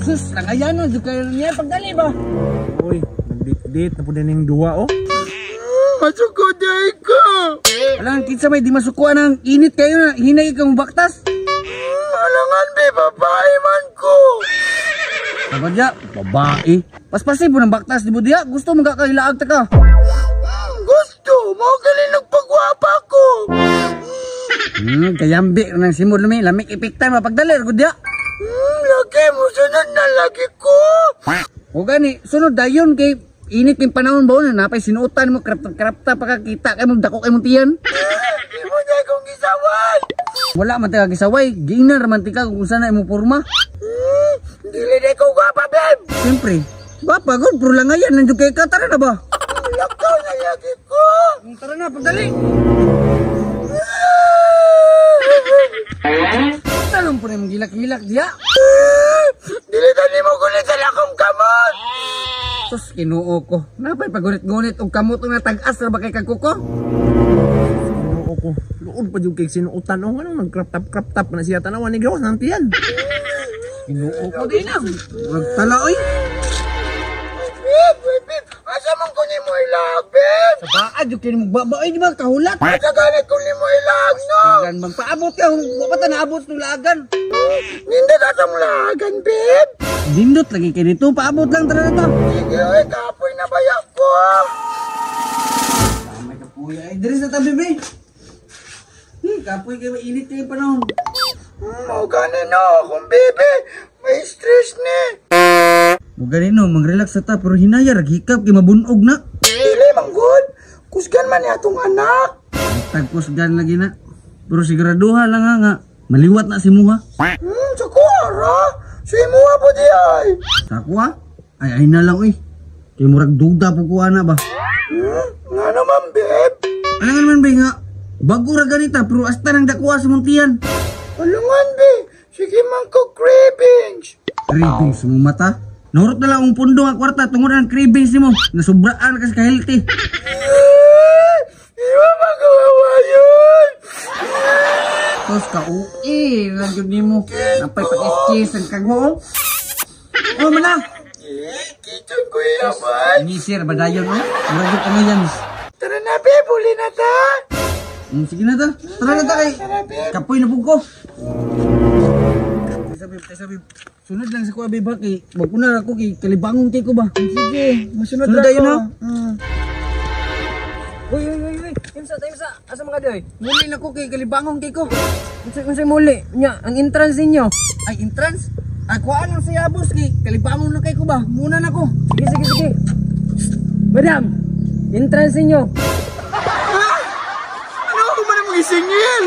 Sus, langayan na jud kayo niya pagdali ba. Uy, nagdate-date na po din yung duwa oh. Masuko day ko. Alang kinsa may di masukuan ang init kayo na hinay kang baktas. Alangan be, babae man ko. Sabadya, babae. Paspasi po ng baktas di mo diya. Gusto mo kakahilaag ta ka. Gusto mo gali nagpagwapa ko. Kayambi nang simod lumi, lamig epektan mapagdali gud diya. Lagi mo sunod na lagi ko. O gani, sunod dayon kay init king panahon ba na napay sinuotan mo krap krapta pa ka kita kay mo dako kay mong tiyan. Di mo na kong gisaway. Wala man taga gisaway, giingnan ra man tika kung unsa na imong porma. Dili na ko gwapa, babe. Siyempre, bapa gud pero langayan nandiyo kay ka, tara na ba? Lakaw na lagi ko. Tara na, pagdali. Talong po na yung gilak-gilak diya. Dili tani mo gulitan akong kamot. Sus, kinuo ko. Napay pagunit-gunit og kamot nga tag-as ra ba kay kagkuko? Ginoo ko. Luod pa jud kay sinuotan oh, anong nag crop top crop top na siya tanawan ni gawas nang tiyan. Kinuo ko di na. Murag tala oy. Babe, babe, babe. Asa man ko ni mo ilag, babe? Sa baad jud kini baba oy di ba kahulat? Asa ganit ko ni mo ilag, no? Tingnan bang paabot ka wa pa ta naabot nung laagan. Nindot asa mo lagan, babe? Dindot lagi kay dito, paabot lang tara na ta. Sige, oy, kapoy na baya ko. May kapuya ay diri sa tabi be. Kapoy kay mainit kay panahon. Mao gani no, akong bebe. May stress ni. Mo gani no, mangrelax sa ta pero hinaya ra hikap kay mabunog na. Dili man good. Kusgan man ni atong anak. Tagpos gan lagi na. Pero siguraduha lang ha nga maliwat na si Muha. Sa kuwara. Sa imuha po di ay. Sa ako ha? Ay ay na lang oy. Kay murag duda po ko ana ba. Nga naman, babe. Alangan man ba nga bago ra ganita pero hasta nang dakuha sa muntian. Alungan, be. Sige man ko cravings. Cravings mo mata. Nahurot na lang ang pundo nga kwarta tungod ang cravings nimo. Nasubraan ka sa ka-healthy. Di ba magawa yun? Tos ka ui, lang jud nimo. Napay pa-exchange ang kagmo. Oh, oh mana. Kitchen ko yaman. Nisir ba dayon oh? Murag jud ano yan. Tara na, be. Buli na ta. Sige na ta. Tara na ta kay. Kapoy na pud ko. Sabi, sabi, sunod lang sa kuha ba kay wag ko na ako kay kalibangon kay ko ba. Sige, masunod Sunod na tayo, ko. no? Uy, uy, uy, uy. Imsa, imsa. Asa mga doy? Muli na ko kay kalibangon kay ko. Unsa unsa muli? Nya, ang entrance ninyo. Ay entrance. Ay kuhaan lang sa yabos kay kalibangon na kay ko ba. Muna na ko. Sige, sige, sige. Madam, entrance ninyo. Ano ako man ang isingil?